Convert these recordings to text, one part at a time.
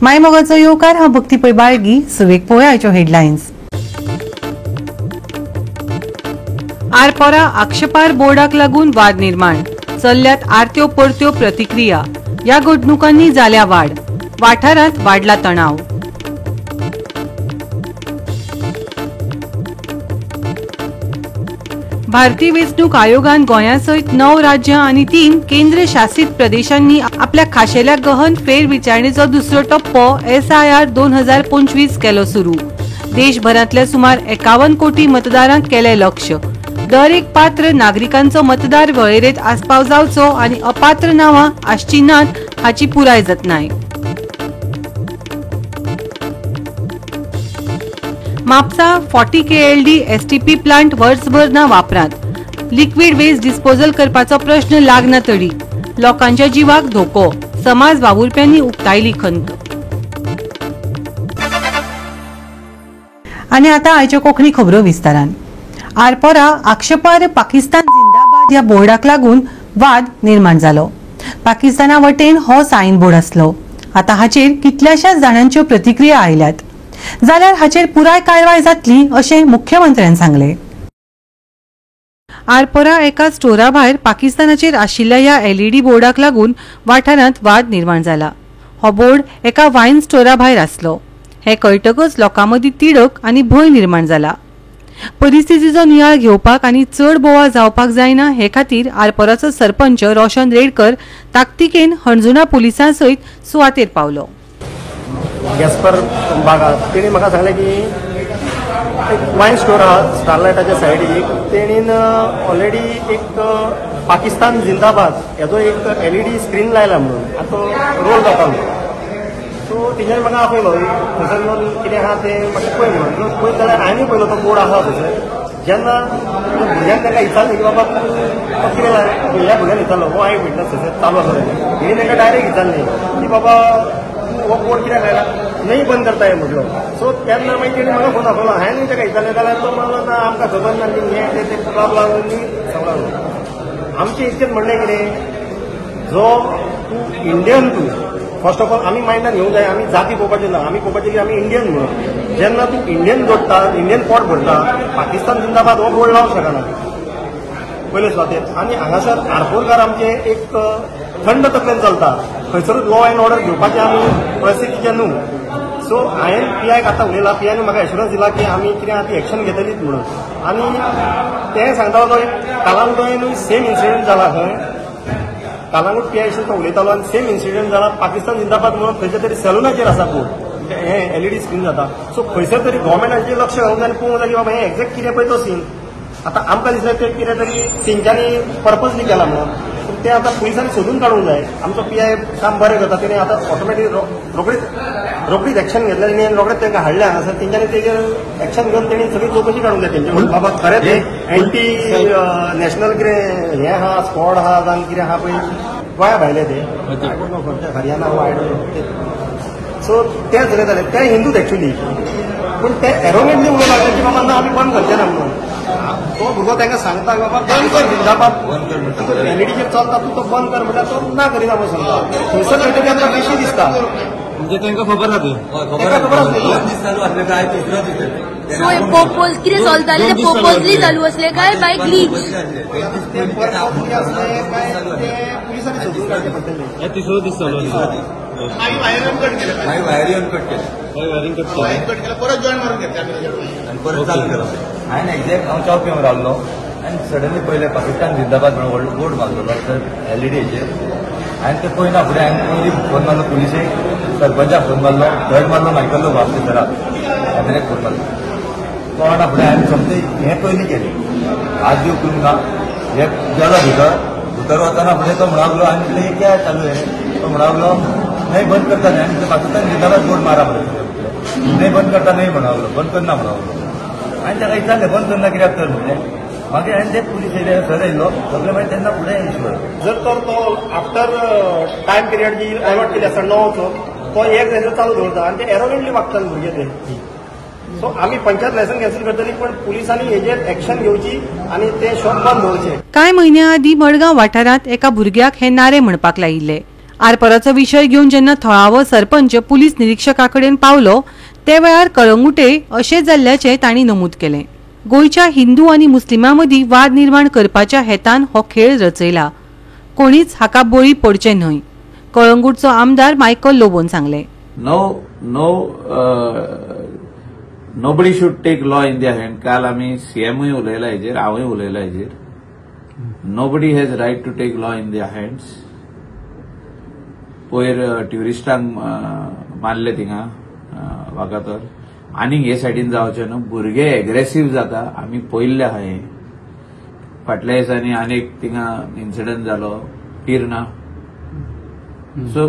मायमोगाचो येवकार. हांव भक्ती पै बाळगी. सुवेक पळोवया हेडलायन्स. आरपोरा आक्षेपार बोर्डाक लागून वाद निर्माण, चल्ल्यात आरत्यो परत्यो प्रतिक्रिया. ह्या घडणुकांनी जाल्या वाड, वाठारांत वाडला तणाव. भारतीय वेंचणूक आयोगान गोंया सयत 9 राज्यां आनी 3 केंद्र शासित प्रदेशांनी आपल्या खाशेल्या गहन फेरविचारणेचो दुसरो टप्पो SIR 2025 केलो सुरू. देशभरांतल्या सुमार 51 कोटी मतदारांक केलें लक्ष. दर एक पात्र नागरिकांचो मतदार वळेरेंत आस्पाव जावचो आनी अपात्र नांवां आसची नात हाची पुराय जतनाय. म्हापसा 40 KLD STP plant वर्सभर ना वापरांत. लिक्विड वेस्ट डिस्पोजल करपाचो प्रश्न लागना तडी. लोकांच्या जिवाक धोको, समाज वावुरप्यांनी उक्तायली खंत. आनी आतां आयच्यो कोंकणी खबरो विस्तारान. आरपोरा आक्षेपार पाकिस्तान जिंदाबाद ह्या बोर्डाक लागून वाद निर्माण जालो. पाकिस्ताना वटेन हो सायन बोर्ड आसलो. आतां हाचेर कितल्याशाच जाणांच्यो प्रतिक्रिया आयल्यात. जाल्यार हाचेर पुराय कारवाय जातली अशें मुख्यमंत्र्यान सांगलें. आरपोरा एका स्टोरा भायर पाकिस्तानाचेर आशिल्ल्या ह्या LED बोर्डाक लागून वाठारांत वाद निर्माण जाला. हो बोर्ड एका वायन स्टोरा भायर आसलो. हें कळटकच लोकां मदीं तिडक आनी भंय निर्माण जाला. परिस्थितीचो नियाळ घेवपाक आनी चड बोवाळ जावपाक जायना हे खातीर आरपोराचो सरपंच रोशन रेडकर ताकतिकेन हणजुणा पुलिसां सयत सुवातेर पावलो. गॅस्पर बागा तेणी म्हाका सांगलें की एक वायन स्टोर आहा स्टारलायटाच्या सायडीक, तेणीन ऑलरेडी एक पाकिस्तान जिंदाबाद हेजो एक LED screen लायला म्हणून आतां तो रोल जाता म्हणून. सो तेच्यान म्हाका आपयलो थंयसर येवन कितें आहा तें मातशें पळय म्हणून. पळयत जाल्यार हांवें पळयलो तो बोर्ड आसा थंयसर. जेन्ना भुरग्यांक तांकां विचारलें की बाबा तूं कितें ह्या भुरग्यान विचारलो हो I witness थंयसर चालू आसा तेणें तेणी तांकां डायरेक्ट विचारलें की बाबा हो बोर्ड कित्याक लायला, नहीं बंद करता हें म्हटलो. सो तेन्ना मागीर तेणी म्हाका फोन आपयलो, हांवें ताका विचारलें जाल्यार तो म्हणलो ना आमकां खबर ना हें तें प्रॉब्लम सगळो. आमचें इतकेंच म्हणलें कितें, जो तूं इंडियन तूं फर्स्ट ऑफ ऑल आमी मायंडान घेवंक जाय, आमी जाती पळोवपाची ना, आमी पळोवपाचें की आमी इंडियन म्हणून. जेन्ना तूं इंडियन जोडटा, इंडियन पोट भरता, पाकिस्तान जिंदाबाद हो बोर्ड लावंक शकना पयले सुवातेर. आनी हांगासर आरपोरकार आमचे एक थंड तकलेन चलता, खंयसरूच लॉ एन्ड ऑर्डर घेवपाचें आमी परिस्थितीचें न्हू. सो हांवें पीआयक आतां उलयलां, पीआयन म्हाका एश्युरन्स दिला की आमी कितें आहा ती एक्शन घेतलीच म्हणून. आनी तें सांगता तो कालांगुटानूय सेम इन्सिडंट जाला खंय, कालांगूट पीआयशी तो उलयतालो आनी सेम इन्सिडंट जाला. पाकिस्तान जिंदाबाद म्हणून खंयच्या तरी सॅलुनाचेर आसा बोर्ड, हें LED screen जाता. सो खंयसर तरी गव्हर्मेंटाचें लक्ष घालूंक जाय आनी पळोवंक जाय की बाबा हें एक्झॅक्ट कितें पळय तो सीन. आतां आमकां दिसलें तें कितें तरी तेंच्यांनी पर्पजली केलां म्हणून, पूण तें आतां पुलिसांनी सोदून काडूंक जाय. आमचो पीआय काम बरें करता, तेणें आतां ऑटोमॅटीक रोखडीच एक्शन घेतलें आनी रोखडेच तांकां हाडलें हांगासर. तेंच्यांनी तेजेर एक्शन घेवन तेणी सगळी चवकशी काडूंक जाय तेंचे म्हणून बाबा खरें तें एंटी नॅशनल कितें हें आहा, स्कॉड आहा जावं कितें आहा पळय गोंया भायले ते, I don't know खंयचे, हरियाणा वा I don't know. सो तें सगळें जालें, ते हिंदूच एक्चुली, पूण ते एरोगेंटली उलोवंक लागले की बाबा ना आमी बंद करचे ना म्हणून. तो भुरगो तांकां सांगता बाबा बंद कर जिंदाबाद, LEDचेर चलता तूं तो बंद कर म्हणल्यार तो ना करिना म्हणून सांगता. थंयसर खंय तरी आमकां बेशी दिसता, म्हणजे तांकां खबर आसा, तांकां खबर आसली. सो हे पर्पज कितें चलतालें तें पर्पजली चालू आसलें काय बाय ग्लीच, तें पर्पजली आसलें काय तें पुलिसांनी सोदून काडचें पडटलें. तिसरो दीस चालू आसलो. मागीर वायरींग कट केलें, मागीर वायरींग कट केलें, वायरींग कट केलें, कट केलें, परत जॉयन मारून घेतलें आनी परत चालू केलो. हांवें एक्झॅक्ट हांव च्याव पिवंक रावलो आनी सडनली पळयलें पाकिस्तान जिंदाबाद म्हणून बोर्ड मारलेलो LEDचेर. हांवें तें पळयना फुडें हांवें पयलीं फोन मारलो पुलिशेक, सरपंचाक फोन मारलो, थर्ड मारलो मायकल लोबो आमच्या सराक, एमएलएक फोन मारलो. कळना फुडें हांवें सोमतें हें पयलीं केलें, हात दिवंक करूंक ना. हे गेलो भितर, भितर वतना फुडें तो म्हणूंक लागलो, आनी म्हणलें क्या चालू हें, तो म्हणूंक लागलो नहीं बंद करता नहीं, आनी पाकिस्तान जिंदाबाद बोर्ड मारा म्हणलें, नहीं बंद करता नहीं म्हणूंक लागलो, बंद करना म्हणूंक लागलो. आनी ताका विचारलें बंद करना कित्याक तर म्हणलें. मागीर हांवें ते पुलीस येयले, सर येयलो सगळे, मागीर तेन्ना फुडें इश्यू. जर तर तो आफ्टर टायम पिरियड जी अलॉट केली आसा 9चो, तो एक जायसर चालू दवरता आनी ते एरोगेंटली वागतात भुरगे ते. सो आमी पंचायत लायसन्स कॅन्सल करतली, पण पुलिसांनी हेजेर एक्शन घेवची आनी ते शॉप बंद दवरचे. कांय म्हयन्यां आदीं मडगांव वाठारांत एका भुरग्याक हे नारे म्हणपाक लायिल्ले. आरपाराचो विशय घेवन जेन्ना थळावो सरपंच पुलीस निरीक्षका कडेन पावलो ते वेळार कळंगुटे अशें जाल्ल्याचें तांणी नमूद केलें. गोंयच्या हिंदू आनी मुस्लिमां मदीं वाद निर्माण करपाच्या हेतान हो खेळ रचयला. कोणीच हाका बळी पडचें न्हय, कळंगूटचो आमदार मायकल लोबोन सांगलें. No no nobody should take law in their hand. काल आमी सीएमूय उलयला हेजेर, हांवूय उलयला हेजेर. Nobody has right to take law in their hands. पयर ट्युरिस्टांक मारले थिंगा वागातोर. आनीक हे सायडीन जावचें न्हू. भुरगे एग्रेसीव जाता, आमी पळयल्ले आहा. हे फाटल्या दिसांनी आनीक थिंगा इन्सिडंट जालो पिर्ना. सो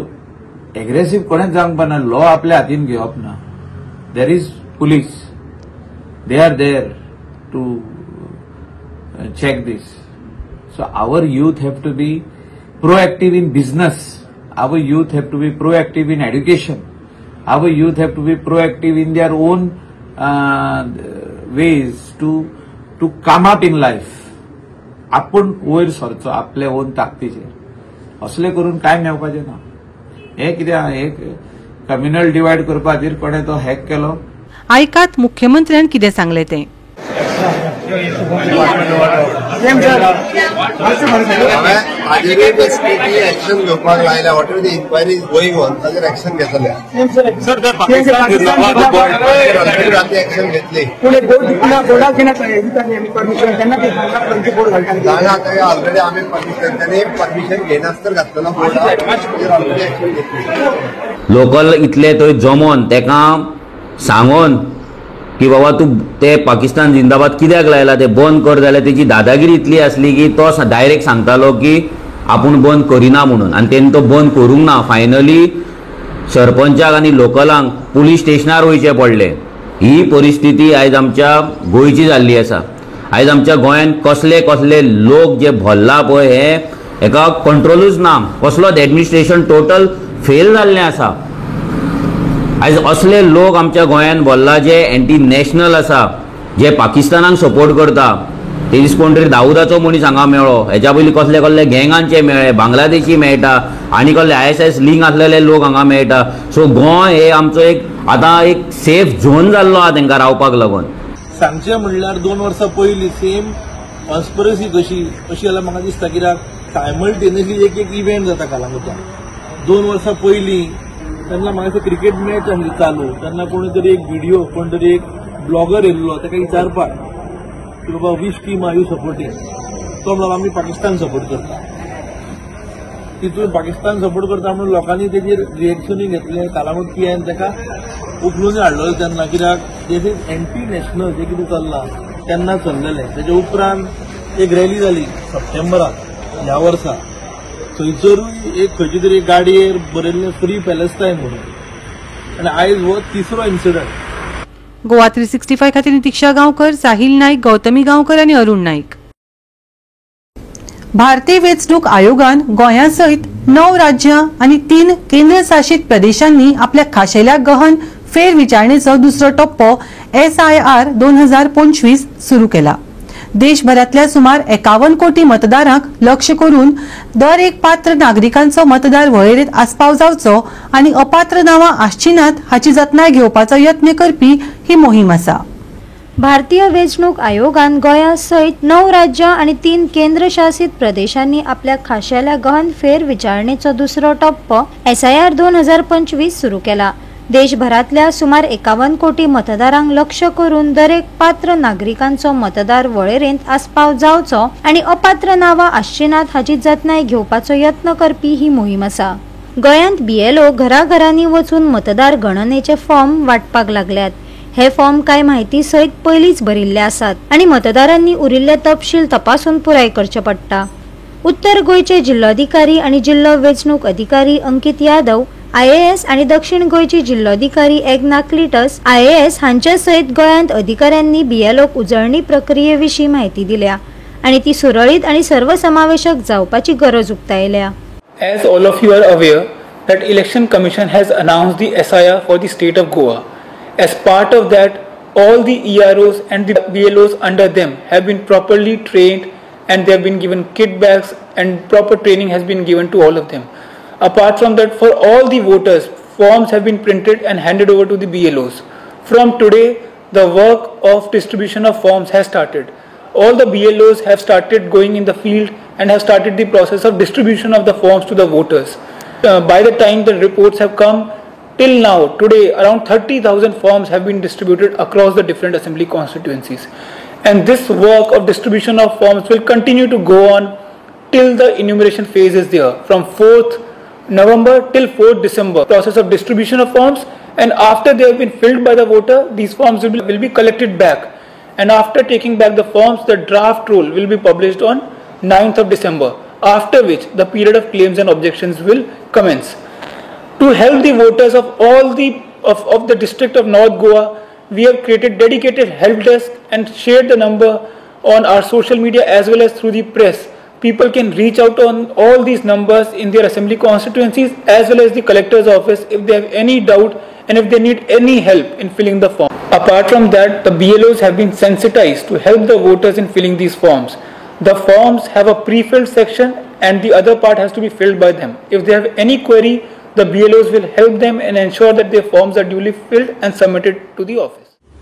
एग्रेसीव कोणेच जावंक पाना. लॉ आपल्या हातीन घेवप ना. There is police, they are there to check this. So our youth have to be proactive in business, our youth have to be proactive in education, our youth have to be proactive in their own ways to come up in life. आपूण वयर सरचो आपले own ताकदीचेर. असले करून काय मेळपाचें ना. हे कितें एक कम्युनल डिवायड करपा खातीर कोणें तो हॅक केलो. आयकात मुख्यमंत्र्यान कितें सांगलें तें. एक्शन घेवपाक लायल्या. Whatever the inquiry is going on ताजेर एक्शन घेतले. एक्शन घेतली जाणा. आतां ऑलरेडी आमी परमिशन तांणी परमिशन घेनासतर घातलेलो बोर्डाचेर ऑलरेडी एक्शन घेतली. लोकल इतले थंय जमोन तेका सांगोन की बाबा तूं ते पाकिस्तान जिंदाबाद कित्याक लायला ते बंद कर, जाल्यार तेची दादागिरी इतली आसली की तो डायरेक्ट सांगतालो की आपूण बंद करिना म्हणून, आनी तेणी तो बंद करूंक ना. फायनली सरपंचाक आनी लोकलांक पुलीस स्टेशनार वयचें पडलें. ही परिस्थिती आयज आमच्या गोंयची जाल्ली आसा. आयज आमच्या गोंयांत कसले कसले लोक जे भरला पळय हे हेका कंट्रोलूच ना. कसलोच एडमिनिस्ट्रेशन टोटल फेल जाल्लें आसा. आयज असले लोक आमच्या गोंयांत भरला जे एंटी नॅशनल आसा, जे पाकिस्तानाक सपोर्ट करता. ते दीस कोण तरी दाऊदाचो मनीस हांगा मेळ्ळो, हेच्या पयलीं कसले कसले गँगांचे मेळ्ळे, बांगलादेशी मेळटा, आनी कसले ISIS link आसलेले लोक हांगा मेळटा. सो गोंय हे आमचो एक आतां एक सेफ झोन जाल्लो आहा तेंकां रावपाक लागून. सांगचें म्हणल्यार 2 वर्सां पयलीं सेम कॉन्स्पिरसी कशी अशी जाल्यार म्हाका दिसता, कित्याक सायमल्टेनियसली एक एक इव्हेंट जाता कळंगूटान. 2 वर्सां पयलीं तेन्ना म्हाका दिसता क्रिकेट मॅच आसली चालू, तेन्ना कोणी तरी एक व्हिडिओ, कोण तरी एक ब्लॉगर येयल्लो ताका विचारपाक की बाबा which team are you supporting, तो म्हणलो आमी पाकिस्तान सपोर्ट करता. तितून पाकिस्तान सपोर्ट करता म्हणून लोकांनी तेजेर रिएक्शनूय घेतलें. कळंगूट पीआयन ताका उखलून हाडलेलो तेन्ना, कित्याक जे एंटी नॅशनल जे कितें चल्लां तेन्ना चल्लेलें. तेजे उपरांत एक रॅली जाली सप्टेंबराक ह्या वर्सा, थंयसरूय एक खंयची तरी गाडयेर बरयल्लें फ्री पॅलेस्टायन म्हणून. आनी आयज हो तिसरो इन्सिडंट. गोवा 365 खातीर दीक्षा गांवकर, साहिल नाईक, गौतमी गांवकर आनी अरुण नाईक. भारतीय वेंचणूक आयोगान गोंया सयत 9 राज्यां आनी 3 केंद्रशासीत प्रदेशांनी आपल्या खाशेल्या गहन फेरविचारणेचो दुसरो टप्पो SIR 2025 सुरू केला. देशभरातल्या सुमार 51 कोटी मतदारांक लक्ष करून दर एक पात्र नागरिकांचो मतदार वळेरेंत आस्पाव जावचो आनी अपात्र नांवां आसची नात हाची जतनाय घेवपाचो यत्न करपी ही मोहीम आसा. भारतीय वेंचणूक आयोगान गोंया सयत 9 राज्यां आनी 3 केंद्रशासीत प्रदेशांनी आपल्या खाशेल्या गहन फेरविचारणेचो दुसरो टप्पो SIR 2025 सुरू केला. देशभरातल्या सुमार 51 कोटी मतदारांक लक्ष करून दरेक पात्र नागरिकांचो मतदार वळेरेंत आस्पाव जावचो आनी अपात्र नांवां आसची नात हाची जतनाय घेवपाचो यत्न करपी ही मोहीम आसा. गोंयांत BLO घराघरांनी वचून मतदार गणनेचे फॉर्म वाटपाक लागल्यात. हे फॉर्म कांय माहिती सयत पयलींच भरिल्ले आसात आनी मतदारांनी उरिल्ले तपशील तपासून पुराय करचे पडटा. उत्तर गोंयचे जिल्लोधिकारी आनी जिल्लो वेंचणूक अधिकारी अंकित यादव IAS आनी दक्षिण गोंयची जिल्लोधिकारी एग्ना क्लिटस IAS हांच्या सयत गोंयांत अधिकाऱ्यांनी BLOक उजळणी प्रक्रिये विशीं माहिती दिल्या आनी ती सुरळीत आनी सर्वसमावेशक जावपाची गरज उक्तायल्या. As all of you are aware that Election Commission has announced the SIR for the state of Goa. As part of that, all the EROs and the BLOs under them have been properly trained and they have been given kit bags and proper training has been given to all of them. Apart from that, for all the voters, forms have been printed and handed over to the BLOs. From today, the work of distribution of forms has started. All the BLOs have started going in the field and have started the process of distribution of the forms to the voters. By the time the reports have come, till now, today, around 30,000 forms have been distributed across the different assembly constituencies. And this work of distribution of forms will continue to go on till the enumeration phase is there, from 4th November till 4th December. Process of distribution of forms, and after they have been filled by the voter, these forms will be collected back. And after taking back the forms, the draft roll will be published on 9th of December, after which the period of claims and objections will commence. To help the voters of all the of the district of North Goa, we have created dedicated help desk and shared the number on our social media as well as through the press. People can reach out on all these numbers in their assembly constituencies as well as the collector's office if they have any doubt and if they need any help in filling the form. Apart from that, the BLOs have been sensitized to help the voters in filling these forms. The forms have a pre-filled section and the other part has to be filled by them. If they have any query, the BLOs will help them and ensure that their forms are duly filled and submitted to the office.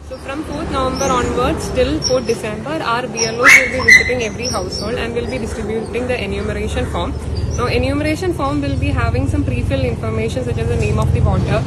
So from 4th November onwards till 4th December, our BLOs will be visiting every household and will be distributing the enumeration form. Now, enumeration form will be having some pre-filled information such as the name of the voter,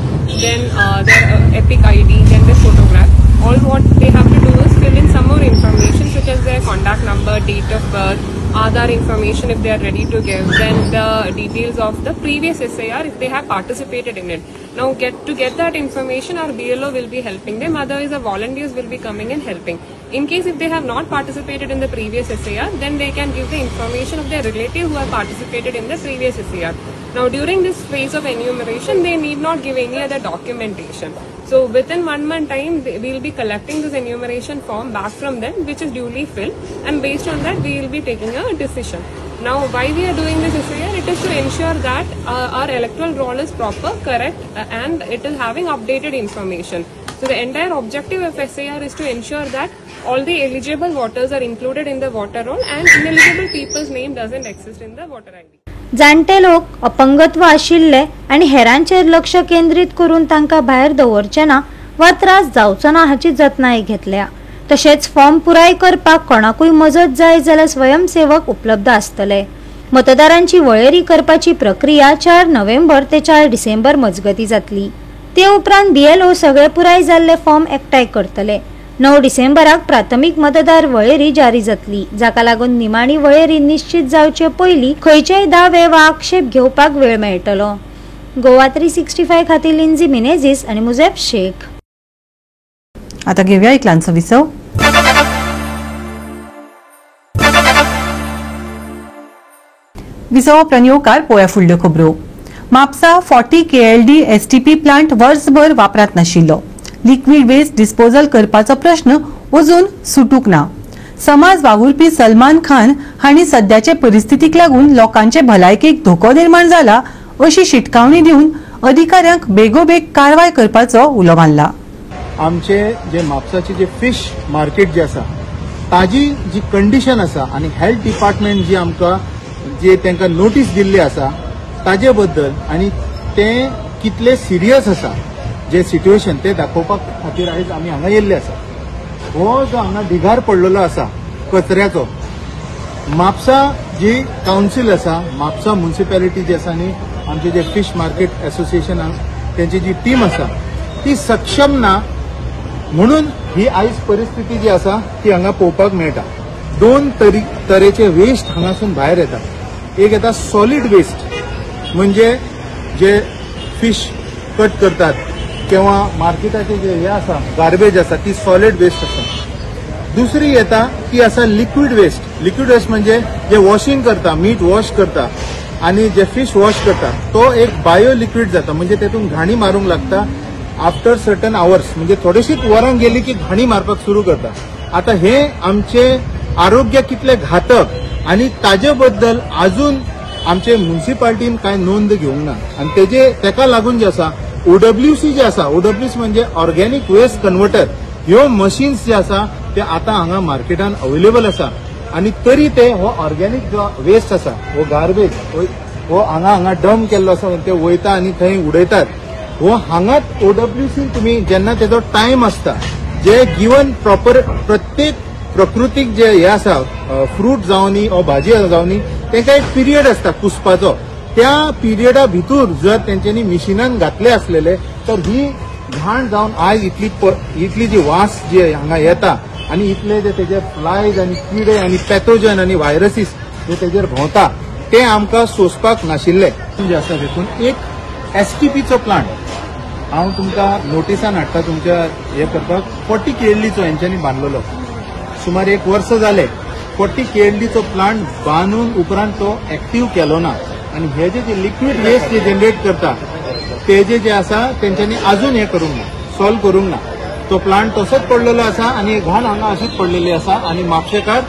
then their EPIC ID, then their photograph. All what they have to do is fill in some more information such as their contact number, date of birth, Aadhaar information if they are ready to give, then the details of the previous SIR if they have participated in it. Now to get that information, our BLO will be helping them, otherwise the volunteers will be coming and helping. In case if they have not participated in the previous SIR, then they can give the information of their relative who have participated in the previous SIR. Now during this phase of enumeration, they need not give any other documentation. So within 1 month time, we will be collecting this enumeration form back from them, which is duly filled, and based on that we will be taking a decision. Now why we are doing this SIR? It is to ensure that our electoral roll is proper, correct, and it is having updated information. So the entire objective of SIR is to ensure that all the eligible voters are included in the voter roll and ineligible people's name doesn't exist in the voter ID. जाणटे लोक, अपंगत्व आशिल्ले आनी हेरांचेर लक्ष केंद्रीत करून तांकां भायर दवरचे ना वा त्रास जावचो ना हाची जतनाय घेतल्या. तशेंच फॉर्म पुराय करपाक कोणाकूय मजत जाय जाल्यार स्वयंसेवक उपलब्ध आसतले. मतदारांची वळेरी करपाची प्रक्रिया 4 नोव्हेंबर ते 4 डिसेंबर मजगती जातली. ते उपरांत बीएलओ सगळे पुराय जाल्ले फॉर्म एकठांय करतले. 9 डिसेंबराक प्राथमीक मतदार वळेरी जारी जातली, जाका लागून निमाणी वळेरी निश्चित जावचे पयलीं खंयचेय दावे वा आक्षेप घेवपाक वेळ मेळटलो. गोवा 365 खातीर लिंझी मिनेझीस आनी मुजेब शेख. आता घेऊया एक ल्हानसो विसव. विसव उपरांत येवकार पळोवया फुडल्यो खबरो. म्हापसा 40 KLD STP plant वर्सभर वापरांत नाशिल्लो. लिक्विड वेस्ट डिस्पोजल करपाचो प्रश्न अजून सुटूंक ना. समाज वावुरपी सलमान खान हांणी सद्याचे परिस्थितीक लागून लोकांचे भलायकेक धोको निर्माण जाला अशी शिटकावणी दिवन अधिकाऱ्यांक बेगोबेग कारवाय करपाचो उलो मारला. आमचे जे म्हापसाचे जे फिश मार्केट जे आसा ताजी जी कंडिशन आसा आनी हेल्थ डिपार्टमेंट जी आमकां जे तांकां नोटीस दिल्ली आसा ताजे बद्दल आनी ते कितले सिरियस आसा जे सिट्युएशन ते दाखोवपा खातीर आयज आमी हांगा येयल्ले आसा. हो जो हांगा ढिगार पडलेलो आसा कचऱ्याचो, म्हापसा जी कावन्सील आसा, म्हापसा म्युनिसिपॅलिटी जी आसा आनी आमचे जे फिश मार्केट एसोसिएशन तेंची जी टीम आसा ती सक्षम ना म्हणून ही आयज परिस्थिती जी आसा ती हांगा पळोवपाक मेळटा. दोन तरेचे वेस्ट हांगासून भायर येता. एक येता सॉलिड वेस्ट, म्हणजे जे फिश कट करतात किंवा मार्केटाचे जे हे आसा गार्बेज आसा ती सॉलिड वेस्ट आसा. दुसरी येता ती आसा लिक्विड वेस्ट. लिक्विड वेस्ट म्हणजे जे वॉशिंग करता, मीठ वॉश करता आनी जे फिश वॉश करता तो एक बायो लिक्विड जाता, म्हणजे तेतून घाणी मारूंक लागता आफ्टर सर्टन आवर्स, म्हणजे थोडीशीच वरां गेली की घाणी मारपाक सुरू करता. आता हे आमचे आरोग्य कितले घातक आनी ताजे बद्दल अजून आमचे म्युनिसिपालिटीन कांय नोंद घेवंक ना आनी तेजे तेका लागून जे आसा ओडब्ल्यूसी जे आसा, ओडब्ल्यूसी म्हणजे ऑर्गेनिक वेस्ट कन्वर्टर, ह्यो मशीन्स जे आसा ते आतां हांगा मार्केटान अवेलेबल आसा आनी तरी ते हो ऑर्गेनिक जो वेस्ट आसा हो गार्बेज हो हो हांगा हांगा डंप केल्लो आसा, ते वयता आनी थंय उडयतात. हो हांगाच ओडब्ल्यूसी तुमी जेन्ना तेजो टायम आसता जे गिवन प्रॉपर प्रत्येक प्रकृतीक जे हे आसा फ्रूट जावनी वा भाजी जावनी तेका एक पिरियड आसता कुसपाचो. त्या पिरियडा भितर जर तेंच्यांनी मिशिनान घातले आसलेले तर ही घाण जावन आयज इतली इतली जी वास जी हांगा येता आनी इतले जे तेजे फ्लायज आनी किडे आनी पॅथोजन आनी व्हायरसीस जे तेजेर भोंवता ते आमकां सोंसपाक नाशिल्ले. जे आसा तेतून एक एसटीपीचो प्लांट हांव तुमकां नोटिसान हाडटा तुमच्या हे करपाक. 40 केएलडीचो हेंच्यांनी बांदलेलो, सुमार एक वर्स जाले 40 केएलडीचो प्लांट बांदून उपरांत तो एक्टीव केलो ना आनी हे जे लिक्वीड वेस्ट जे जनरेट करता तेजे जे आसा तेंच्यांनी अजून हे करूंक ना, सॉल्व करूंक ना. तो प्लांट तसोच पडलेलो आसा आनी घाण हांगा अशीच पडलेली आसा आनी म्हापशेकार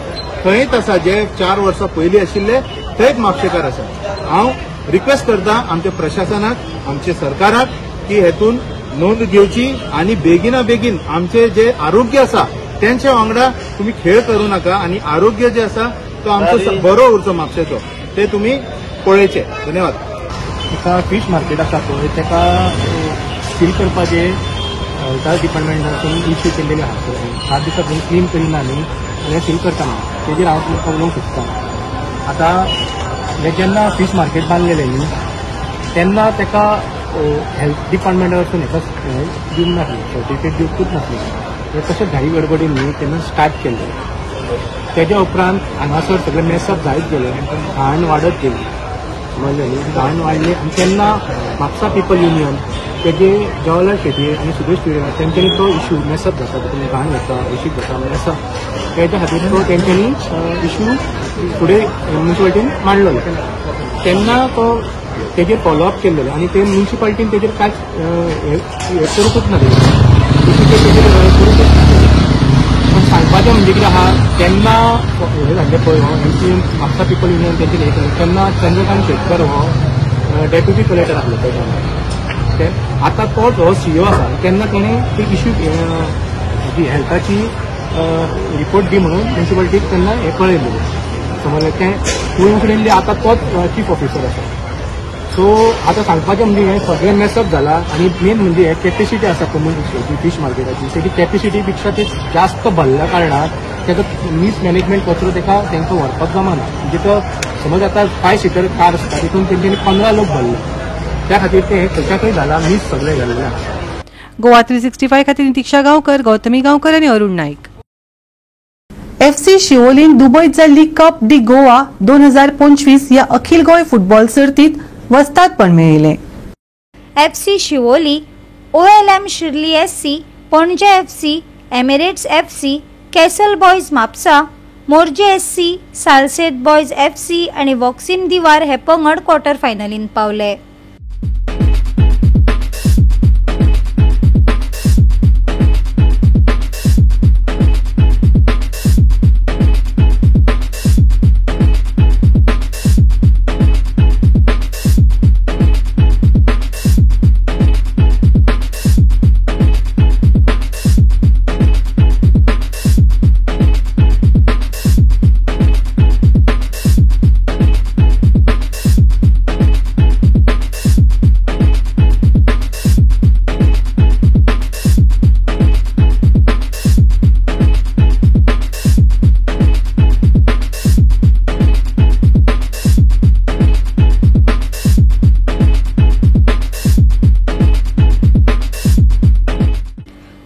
थंयच आसा, जे 4 वर्सां पयलीं आशिल्ले थंयच म्हापशेकार आसा. हांव रिक्वेस्ट करता आमच्या प्रशासनाक, आमच्या सरकाराक की हेतून नोंद घेवची आनी बेगिना बेगीन आमचे जे आरोग्य आसा तेंच्या वांगडा तुमी खेळ करूं नाका आनी आरोग्य जे आसा तो आमचो बरो उरचो म्हापशेचो ते तुमी पळयचे. धन्यवाद. एका फीश मार्केट आसा पळय तेका सील करपाचे हेल्थ डिपार्टमेंटासून इश्यू केल्लेले आसा. 7 दिसां पयलीं क्लीन करिना न्ही जाल्यार सील करता म्हणून तेजेर हांव तुमकां उलोवंक सोदता. आतां हे जेन्ना फीश मार्केट बांदलेलें न्ही तेन्ना तेका हेल्थ डिपार्टमेंटा वचून हेका दिवंक नासली, सर्टिफिकेट दिवकूच नासली. हे तशें घाई गडबडीन न्ही तेन्ना स्टार्ट केल्लें. तेज्या उपरांत हांगासर सगळें मेसअप जायत गेलें, घाण वाडत गेली, समजलें न्ही, घाण वाडली. आनी तेन्ना म्हापसा पिपल युनियन तेजे जवाहरलाल शेटये आनी सुदेश तुयेंकार तेंच्यांनी तो इशू मेसअप जाता, तितून घाण जाता, अशीक जाता, मेसअप तेज्या खातीर तो तेंच्यांनी इशू फुडें म्युनिसिपालिटीन मांडलो. तेन्ना तो तेजेर फॉलोअप केल्लेलो आनी ते म्युनिसिपालिटीन तेजेर कांयच हें करूंकूच ना, तेजेर करूंकूच ना. पण सांगपाचें म्हणजे कितें आहा, तेन्ना हें जाल्लें पळय हो एमसी म्हापसा पिपल युनियन तेंचे हें केलें तेन्ना चंद्रकांत शेटकर हो डेप्युटी कलेक्टर आसलो त्या टायमार. ते आतां तोच हो सीओ आसा. तेन्ना तेणें ती इश्यू जी हेल्थाची रिपोर्ट दी म्हणून म्युनिसिपालिटीक तेन्ना हें कळयलें, समजलें. तें कोइन्सिडेंटली आतां तोच चीफ ऑफिसर आसा. सो आतां सांगपाचें म्हणजे हें सगळें मेसअप जाला आनी मेन म्हणजे हे कॅपेसिटी आसा कम्युनिटी फीश मार्केटाची तेजी कॅपेसिटी पेक्षा ते जास्त भरल्या कारणान तेजो मिसमॅनेजमेंट कचरो तेका तांकां व्हरपाक जमना. म्हणजे तो समज आतां 5 सीटर कार आसता तितून तेंच्यांनी 15 लोक भरले, त्या खातीर ते खंयच्या खंय जाला मीस सगळें जाल्लें आसा. गोवा 365 खातीर दीक्षा गांवकर, गौतमी गांवकर आनी अरुण नाईक. एफसी शिवोलीन दुबयत जाल्ली कप डी गोवा 2025 ह्या अखिल गोंय फुटबॉल सर्तीत वस्तादपण मेळयलें. FC Siolim, OLM Shirley SC, Panaji FC, Emirates FC, Castle Boys Mapusa, Morjim SC, Salcete Boys FC आनी वॉक्सिम दिवार हे पंगड क्वॉर्टर फायनलींत पावले.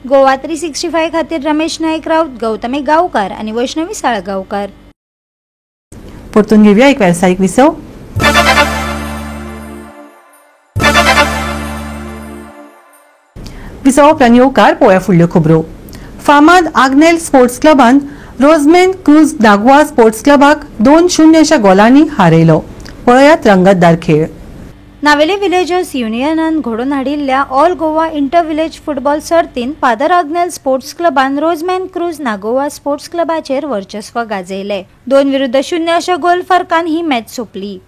गोवा 365 खातीर रमेश नाईक राऊत, गौतमी गावकर आणि वैष्णवी साळगावकर. परतून घेऊया एक व्यावसायिक विसव. विसव उपरांत येवकार पळोवया फुडल्यो खबरो. फामाद आग्नेल स्पोर्ट्स क्लबान रोजमेन क्रूज नागवा स्पोर्ट्स क्लबाक 2-0 अशा गोलांनी हारयलो. पळयात रंगतदार खेळ. नावेली विलेजर्स युनियनान घडोवन हाडिल्ल्या all Goa inter village football सर्तीन फादर आग्नेल स्पोर्ट्स क्लबान रोजमॅन क्रूज नागोवा स्पोर्ट्स क्लबाचेर वर्चस्व गाजयलें. 2-0 अशा गोल फरकान ही मॅच सोंपली.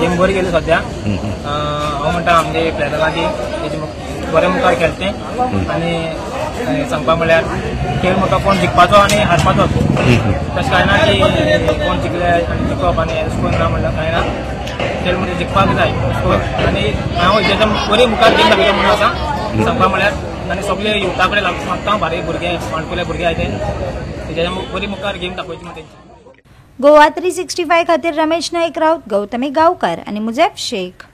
गेम बरी गेली सद्या. हांव म्हणटा आमगे प्लेयरा लागीं तेजे बरे मुखार खेळटे आनी सांगपा म्हणल्यार खेळ म्हाका कोण जिखपाचो आनी हारपाचोच, तशें कांय ना की कोण जिखले आनी जिखप आनी अशें करून ना म्हणल्यार कांय ना. खेळ म्हणजे जिखपाक जाय अशें करून आनी हांव हेच्या बरी मुखार गेम दाखयता म्हणून आसा सांगपा म्हणल्यार. आनी सगळे युथा कडेन मागता बारीक भुरगे माणकुले भुरगे आहाय ते तेच्या बरी मुखार गेम दाखोवची म्हणून तेंची. गोवा 365 खातीर रमेश नाईक राऊत, गौतमी गावकर आनी मुजेफ शेख.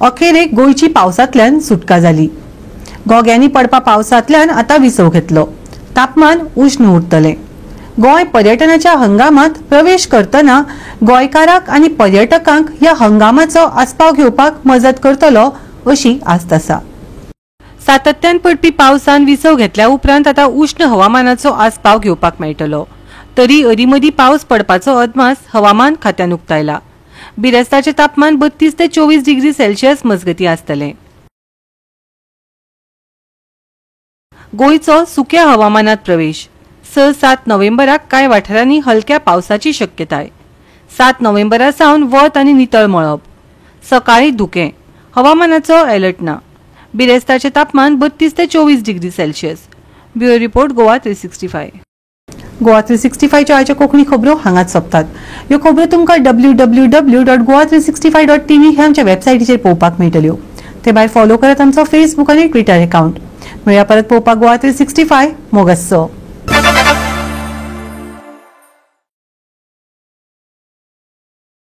अखेरेक गोंयची पावसांतल्यान सुटका जाली. गोग्यांनी पडपा पावसांतल्यान आतां विसव घेतलो. तापमान उश्ण उरतलें. गोंय पर्यटनाच्या हंगामात प्रवेश करतना गोंयकारांक आनी पर्यटकांक ह्या हंगामाचो आस्पाव घेवपाक मजत करतलो अशी आस्त आसा. सातत्यान पडपी पावसान विसव घेतल्या उपरांत आतां उश्ण हवामानाचो आस्पाव घेवपाक मेळटलो. तरी अदीमदीं पावस पडपाचो अदमास हवामान खात्यान उक्तायला. बिरेस्ताचें तापमान 32 ते 24 डिग्री सेल्सियस मजगतीं आसतलें. गोंयचो सुक्या हवामानात प्रवेश. 6-7 नोव्हेंबराक कांय वाठारांनी हलक्या पावसाची शक्यताय. 7 नोव्हेंबरा सावन वत आनी नितळ मळब. सकाळीं धुकें. हवामानाचो अलर्ट ना. बिरेस्ताचें तापमान 32 ते 24 degree Celsius. Bureau report, Goa 365. Goa 365च्यो आयच्यो कोंकणी खबरो हांगाच सोंपतात. ह्यो खबरो तुमकां www.goa365.tv ह्या आमच्या वेबसायटीचेर पळोवपाक मेळटल्यो. ते भायर फॉलो करात आमचो फेसबूक आनी ट्विटर अकाउंट. मेळया परत पळोवपाक गोवा 365. मोगासो.